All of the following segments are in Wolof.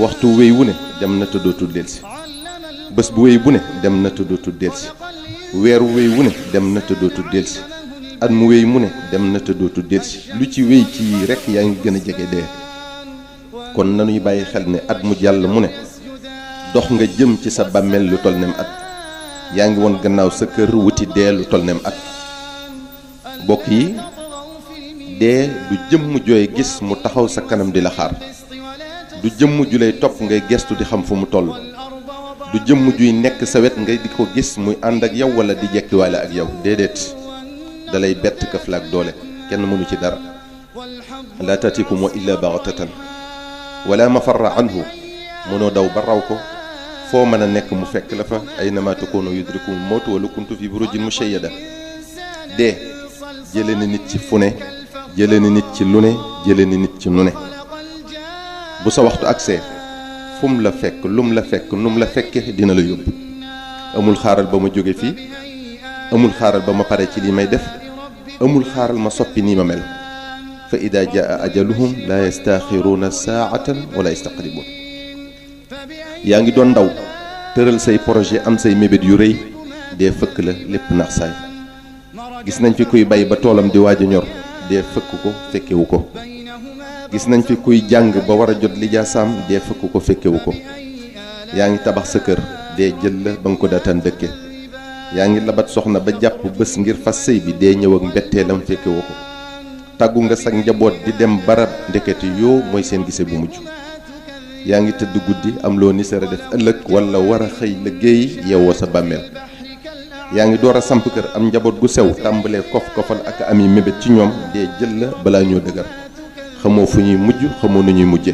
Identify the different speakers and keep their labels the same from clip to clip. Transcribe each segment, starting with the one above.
Speaker 1: waxtu wéy wu ne dem na te dootul delsi bés bu wéy bu ne dem na te dootul delsi weer wu wéy wu ne dem na te dootul delsi at mu wéy mu ne dem na te dootul delsi lu ci wéy ci rekk yaa ngi gën a jege dee kon nanuy bàyyi xel ne at mu jàll mu ne dox nga jëm ci sa bàmmeel lu tol nem at yaa ngi woon gannaaw sa kër wuti dee lu tol nem at bokk yi dee du jëmm jooy gis mu taxaw sa kanam di la xaar du jëmm ju lay topp ngay gestu di xam fu mu toll du jëmm juy nekk sa wet ngay di ko gis muy ànd ak yow wala di jekkiwaale ak yow déedéet dalay bett këf la ak doole kenn mënu ci dara laa tatikum wa illa baxtatan wala mafarra anhu mënoo daw ba raw ko foo mën a nekk mu fekk la fa aynama takunu yudrikum mawtu wala kuntu fi burujin mushayyada dee jële na nit ci fu ne jële na nit ci lu ne jële na nit ci nu ne bu sa waxtu agsee fum la fekk lum la fekk num la fekke dina la yóbbu amul xaaral ba ma jóge fii amul xaaral ba ma pare ci li may def amul xaaral ma soppi nii ma mel fa ida jaa ajaluhum la yastaxiruuna saatan wala yastaqdimuun yaa ngi doon ndaw tëral say projet am say mébét yu rëy dee fëkk la lépp nax saay gis nañ fi kuy bay ba toolam di waaj a ñor dee fëkk ko fekkewu ko gis nañ fi kuy jàng ba war a jot lijaasaam dee fëkk ko fekkewu ko yaa ngi tabax sa kër dee jël la ba nga ko daataan dëkke yaa ngi labat soxna ba jàpp bés ngir fas sëy bi dee ñëw ak mbetteelam fekkewu ko tàggu nga sag njaboot di dem barab ndekete yoo mooy seen gise bu mujj yaa ngi tëdd guddi am loo nisara def ëllëg wala war a xëy liggéey yeewoo sa bàmmeel yaa ngi door a samp kër am njaboot gu sew tàmbalee kof-kofal ak ami mébét ci ñoom dee jël la balaa ñoo dëgër xamoo fu ñuy mujj xamoo nu ñuy mujje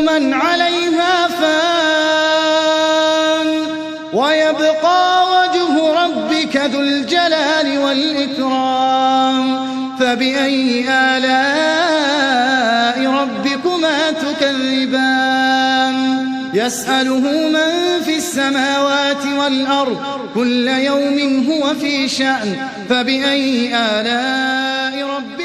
Speaker 2: man alayha fan wa yabqa wajhu rabbika dhul jalali wal ikram fa bi ayyi ala'i rabbikuma tukadhiban yas'aluhu man fi as-samawati wal ard kulla yawmin huwa fi sha'n fa bi ayyi ala'i rabbika